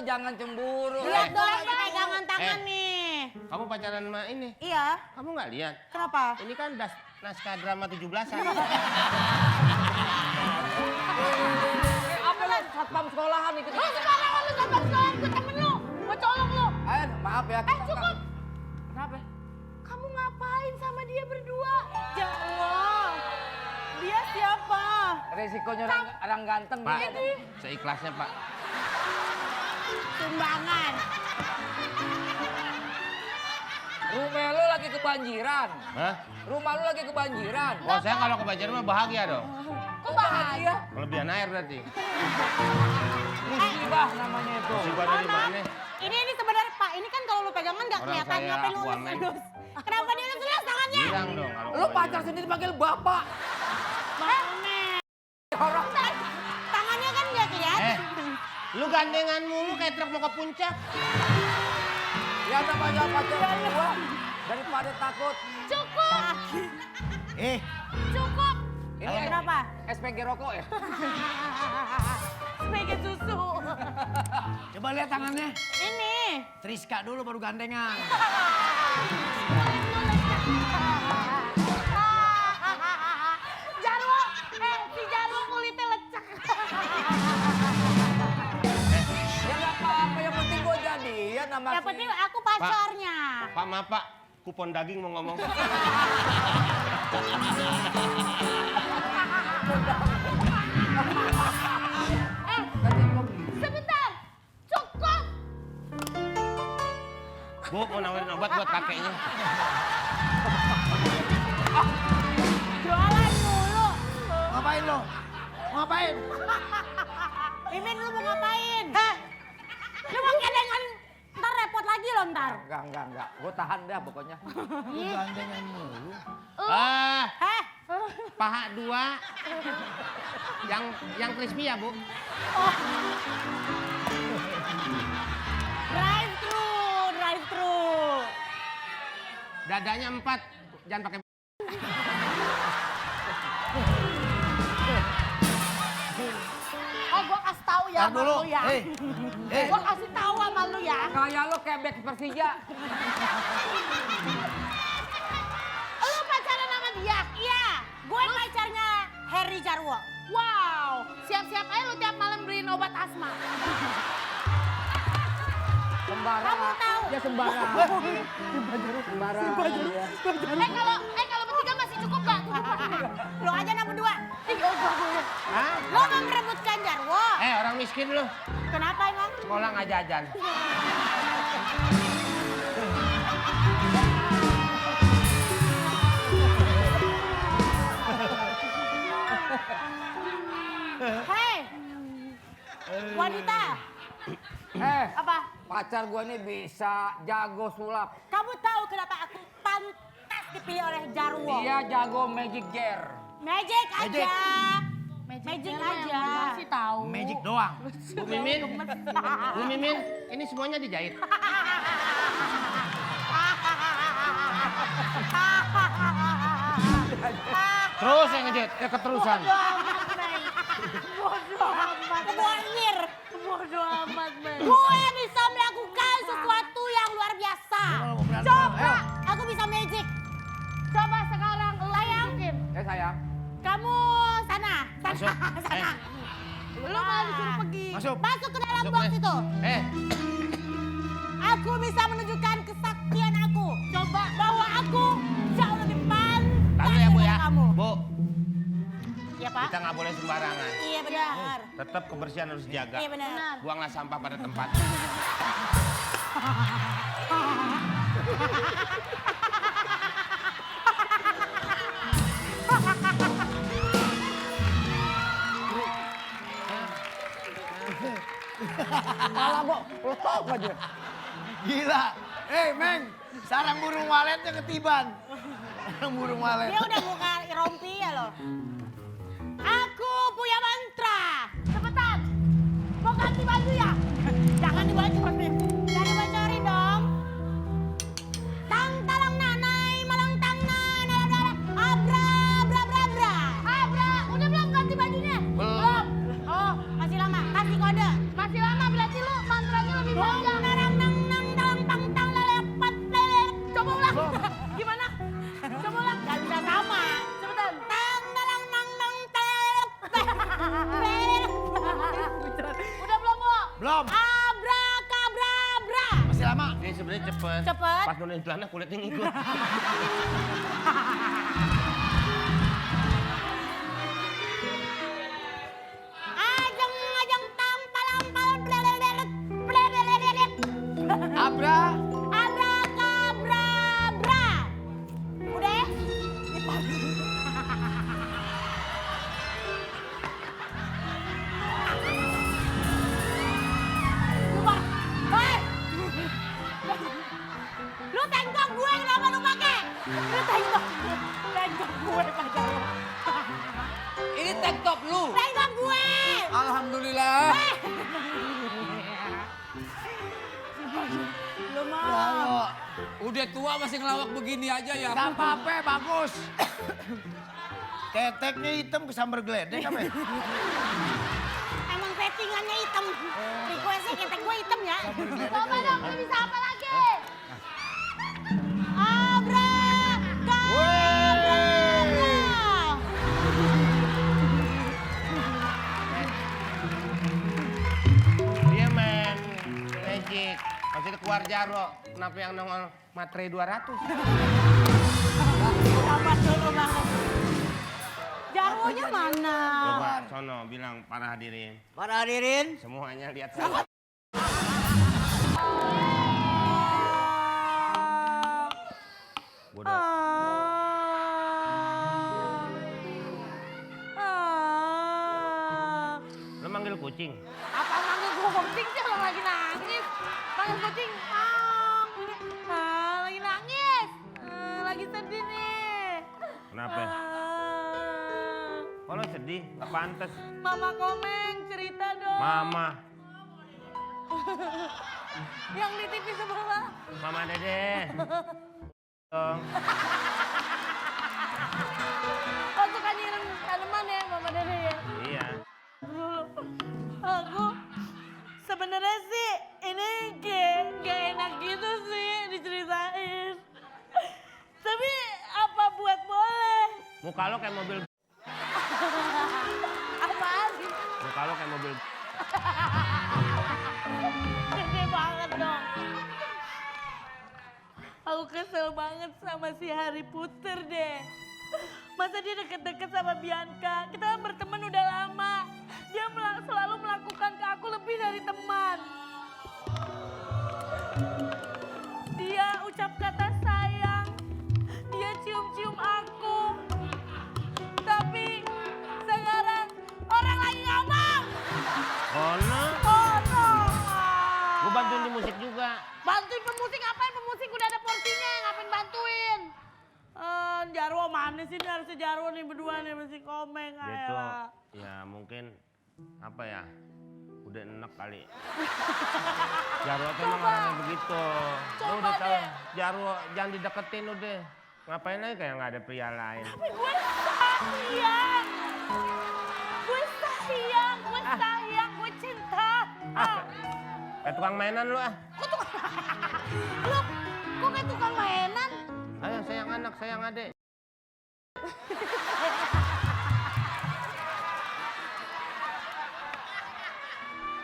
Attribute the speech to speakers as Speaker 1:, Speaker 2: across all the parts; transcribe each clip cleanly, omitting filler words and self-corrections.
Speaker 1: lu jangan cemburu.
Speaker 2: Lihat dong pegangan tangan nih.
Speaker 3: Kamu pacaran sama ini?
Speaker 2: Iya.
Speaker 3: Kamu nggak lihat?
Speaker 2: Kenapa?
Speaker 3: Ini kan naskah drama 17-an.
Speaker 1: Apa lah satpam sekolahan ikut.
Speaker 2: Lu sekarang lu satpam sekolah gue temen lu. Gue colong lu.
Speaker 1: Ayo, maaf ya.
Speaker 2: Cukup.
Speaker 1: Kenapa?
Speaker 2: Kamu ngapain sama dia berdua? Ya Allah. Dia siapa?
Speaker 1: Resikonya orang ganteng.
Speaker 3: Pak,
Speaker 1: gitu.
Speaker 3: seikhlasnya Pak.
Speaker 2: Sumbangan.
Speaker 1: Rumah lu lagi kebanjiran.
Speaker 3: Hah?
Speaker 1: Rumah lu lagi kebanjiran.
Speaker 3: Oh, saya kalau kebanjiran mah bahagia dong.
Speaker 1: Kok bahagia?
Speaker 3: Kelebihan air berarti.
Speaker 1: Musibah namanya itu.
Speaker 3: Musibah dari mana?
Speaker 2: Ini sebenarnya Pak, ini kan kalau lu pegangan nggak
Speaker 3: Orang
Speaker 2: kelihatan
Speaker 3: saya
Speaker 2: ngapain lu
Speaker 3: Aquaman.
Speaker 2: elus-elus. Kenapa dia elus-elus tangannya?
Speaker 3: Bilang dong kalau
Speaker 1: Lu pacar sendiri panggil bapak. Orang
Speaker 2: Tangannya kan nggak kelihatan.
Speaker 3: Lu gandengan mulu kayak truk mau ke puncak.
Speaker 1: ya namanya pacar gua daripada takut.
Speaker 2: Cukup. Cukup.
Speaker 1: Ini
Speaker 2: Kenapa?
Speaker 1: SPG rokok ya?
Speaker 2: Sebagai susu.
Speaker 1: Coba lihat tangannya.
Speaker 2: Ini.
Speaker 1: Triska dulu baru gandengan.
Speaker 2: Jarwo, si Jarwo kulitnya lecek.
Speaker 1: Ya nggak apa-apa, yang penting gua jadian sama
Speaker 2: Yang penting aku pacarnya.
Speaker 3: Pak, maaf Pak. Kupon daging mau ngomong.
Speaker 2: Sebentar. Cukup.
Speaker 3: Bu, mau nawarin obat buat kakeknya.
Speaker 2: Jualan mulu.
Speaker 1: Ngapain lo? Ngapain?
Speaker 2: Mimin lu mau ngapain? Hah? Lu mau gandengan ntar repot lagi lo ntar.
Speaker 1: Enggak. Gua tahan dah pokoknya. Gandengan mulu.
Speaker 3: Ah,
Speaker 2: Hah?
Speaker 3: paha 2. Yang crispy ya, Bu?
Speaker 2: Drive thru.
Speaker 3: Dadanya 4. Jangan pakai.
Speaker 2: Gua kasih tahu ya sama lu ya. Gua kasih tahu sama lu ya.
Speaker 1: Kayak lo kayak back Persija.
Speaker 2: Lu pacaran sama dia? Iya. Gue pacarnya Harry Jarwo. Wow. Siap-siap aja lu tiap malam beliin obat asma.
Speaker 1: Sembarang.
Speaker 2: Kamu tahu?
Speaker 1: Ya sembarang. Sembarang.
Speaker 2: Kalau bertiga masih cukup gak? Lu aja nomor 2.
Speaker 3: Hah?
Speaker 2: Lu mau merebutkan Jarwo.
Speaker 3: Orang miskin lu.
Speaker 2: Kenapa emang?
Speaker 3: Sekolah nggak jajan.
Speaker 2: Hei. Wanita. Apa?
Speaker 1: Pacar gua nih bisa jago sulap.
Speaker 2: Kamu tahu kenapa aku pantas dipilih oleh Jarwo?
Speaker 1: Dia jago magic jar.
Speaker 2: Magic aja. Magic aja. Masih tahu.
Speaker 1: Magic doang.
Speaker 3: Bu Mimin, ini semuanya dijahit. Terus yang ngejahit, ya keterusan.
Speaker 2: Bodoh amat. Kebornir. Bodoh amat, men. Gue bisa melakukan sesuatu yang luar biasa. Coba, aku bisa magic. Coba sekarang layakin.
Speaker 1: Sayang.
Speaker 2: Kamu sana.
Speaker 3: Masuk.
Speaker 2: Sana. Lu malah disuruh pergi.
Speaker 3: Masuk.
Speaker 2: Masuk ke dalam
Speaker 3: Masuk,
Speaker 2: box
Speaker 3: Mas.
Speaker 2: itu. Aku bisa menunjukkan kesaktian aku. Coba bahwa aku jauh lebih pantas
Speaker 3: Tahu ya, Bu ya?
Speaker 2: dari kamu.
Speaker 3: Bu,
Speaker 2: Iya, Pak?
Speaker 3: kita nggak boleh sembarangan.
Speaker 2: Iya, benar.
Speaker 3: Tetap kebersihan harus dijaga.
Speaker 2: Iya, benar.
Speaker 3: Buanglah sampah pada tempat.
Speaker 1: Malah gua letok aja.
Speaker 4: Gila. Meng, sarang burung waletnya ketiban. Sarang burung walet.
Speaker 2: Dia udah buka rompi ya loh. Aku punya mantra. Cepetan. Mau ganti baju ya? Jangan dibocorin. Jangan dibocorin dong. Tang talang nanai malang tang nanai abra abra abra abra. Abra, udah belum ganti bajunya?
Speaker 3: Belum.
Speaker 2: Oh, masih lama. Kasih kode. Masih lama berarti lu mantranya
Speaker 4: Belum.
Speaker 2: Abrakadabra.
Speaker 4: Masih lama.
Speaker 3: Ini sebenarnya cepet.
Speaker 2: Cepet.
Speaker 3: Pas nurunin celana kulitnya ngikut.
Speaker 2: Ajeng tang palang blelelet blelelet.
Speaker 4: Abra.
Speaker 2: Abrakadabra. Udah? Hei! Lu tengkok gue kenapa lu pakai? Lu tengkok gue pacar lu.
Speaker 1: Ini tank top lu.
Speaker 2: Tengkok gue.
Speaker 1: Alhamdulillah.
Speaker 2: Lu mah.
Speaker 4: Kalau
Speaker 1: Udah tua masih ngelawak begini aja ya.
Speaker 4: nggak apa-apa, bagus. Keteknya hitam kesambar geledek apa ya?
Speaker 2: Emang settingannya hitam. Requestnya ketek gue hitam ya. Coba dong, lu bisa apa lagi?
Speaker 3: Dia main magic. Pas itu keluar Jaro. Kenapa yang nongol matre 200?
Speaker 2: Sabar dulu banget. Jarwonya mana?
Speaker 3: Coba sono bilang para hadirin.
Speaker 1: Para hadirin.
Speaker 3: Semuanya lihat saya. Bodoh. Lo manggil kucing?
Speaker 2: Apa manggil gue kucing sih kalau lagi nangis? Manggil kucing, lagi nangis, lagi sedih nih.
Speaker 3: Kenapa? Kalau sedih, nggak pantas.
Speaker 2: Mama Komeng cerita dong.
Speaker 3: Mama,
Speaker 2: Yang di TV sebelah.
Speaker 3: Mama Dede. Dong.
Speaker 2: Oh suka nyiram tanaman ya Mama Dede ya?
Speaker 3: Iya.
Speaker 2: Aku sebenarnya sih ini gak enak gitu sih diceritain. Tapi apa buat boleh?
Speaker 3: Muka lo kayak mobil.
Speaker 2: Apaan?
Speaker 3: Muka lo kayak mobil.
Speaker 2: Gede banget dong. Aku kesel banget sama si Harry Potter deh. Masa dia deket-deket sama Bianca? Kita kan berteman udah lama. Dia selalu melakukan ke aku lebih dari teman. Dia ucap kata sayang. Dia cium-cium aku. Tapi sekarang orang lagi ngomong.
Speaker 3: Oh no.
Speaker 2: Oh no.
Speaker 3: Gue bantuin di musik juga.
Speaker 2: Bantuin pemusik ngapain? Pemusik udah ada porsinya, ngapain bantuin? Jarwo mana sih? Ini harusnya Jarwo nih berdua nih masih Komeng.
Speaker 3: Dia tuh,
Speaker 2: Ayolah.
Speaker 3: ya mungkin apa ya? Udah enak kali. Jarwo tuh emang orangnya begitu. Lo
Speaker 2: Coba
Speaker 3: udah tahu,
Speaker 2: deh.
Speaker 3: Jarwo jangan dideketin udah. Ngapain aja kayak nggak ada pria lain.
Speaker 2: Tapi gue sayang. Gue sayang, gue sayang, gue cinta.
Speaker 3: Kayak tukang mainan lu ah.
Speaker 2: Lu kok kayak tukang mainan?
Speaker 3: Ayo sayang anak, sayang adik.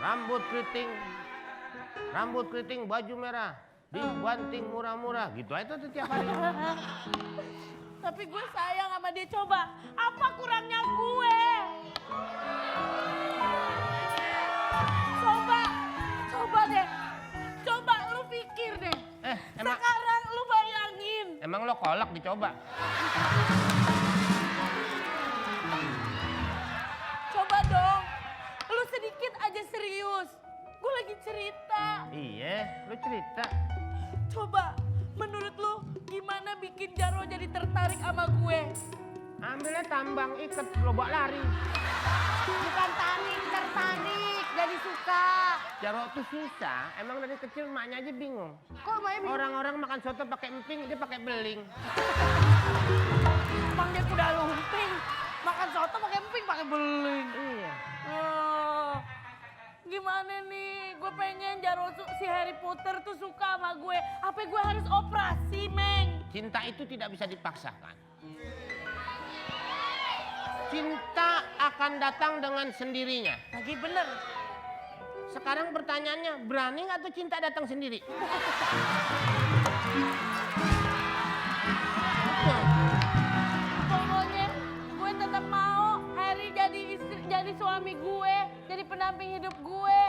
Speaker 3: Rambut keriting, baju merah, dibanting murah-murah, gitu aja tuh tiap hari.
Speaker 2: Tapi gue sayang sama dia. Coba, apa kurangnya gue? Coba deh. Coba lu pikir deh.
Speaker 3: Emang
Speaker 2: Sekarang lu bayangin.
Speaker 3: emang lo kolak dicoba?
Speaker 2: Coba dong. Lu sedikit aja serius. Gue lagi cerita.
Speaker 3: Iya, lo cerita.
Speaker 2: Coba, menurut lu gimana bikin Jarwo jadi tertarik sama gue?
Speaker 3: Ambilnya tambang, ikat, lo bawa lari.
Speaker 2: Bukan tertarik, jadi suka.
Speaker 3: Jarwo tuh susah, emang dari kecil emaknya aja bingung.
Speaker 2: Kok Maya bingung?
Speaker 3: Orang-orang makan soto pakai emping, dia pakai beling.
Speaker 2: Emang dia kuda lumping. Makan soto pakai emping, pakai beling.
Speaker 3: Iya.
Speaker 2: Oh, gimana nih? Gue pengen Jarwo si Harry Potter tuh suka sama gue. Apa gue harus operasi, Meng?
Speaker 3: Cinta itu tidak bisa dipaksakan. Cinta akan datang dengan sendirinya.
Speaker 2: Lagi bener.
Speaker 3: Sekarang pertanyaannya, berani nggak tuh Cinta datang sendiri?
Speaker 2: Pokoknya gue tetap mau Harry jadi suami gue, jadi pendamping hidup gue.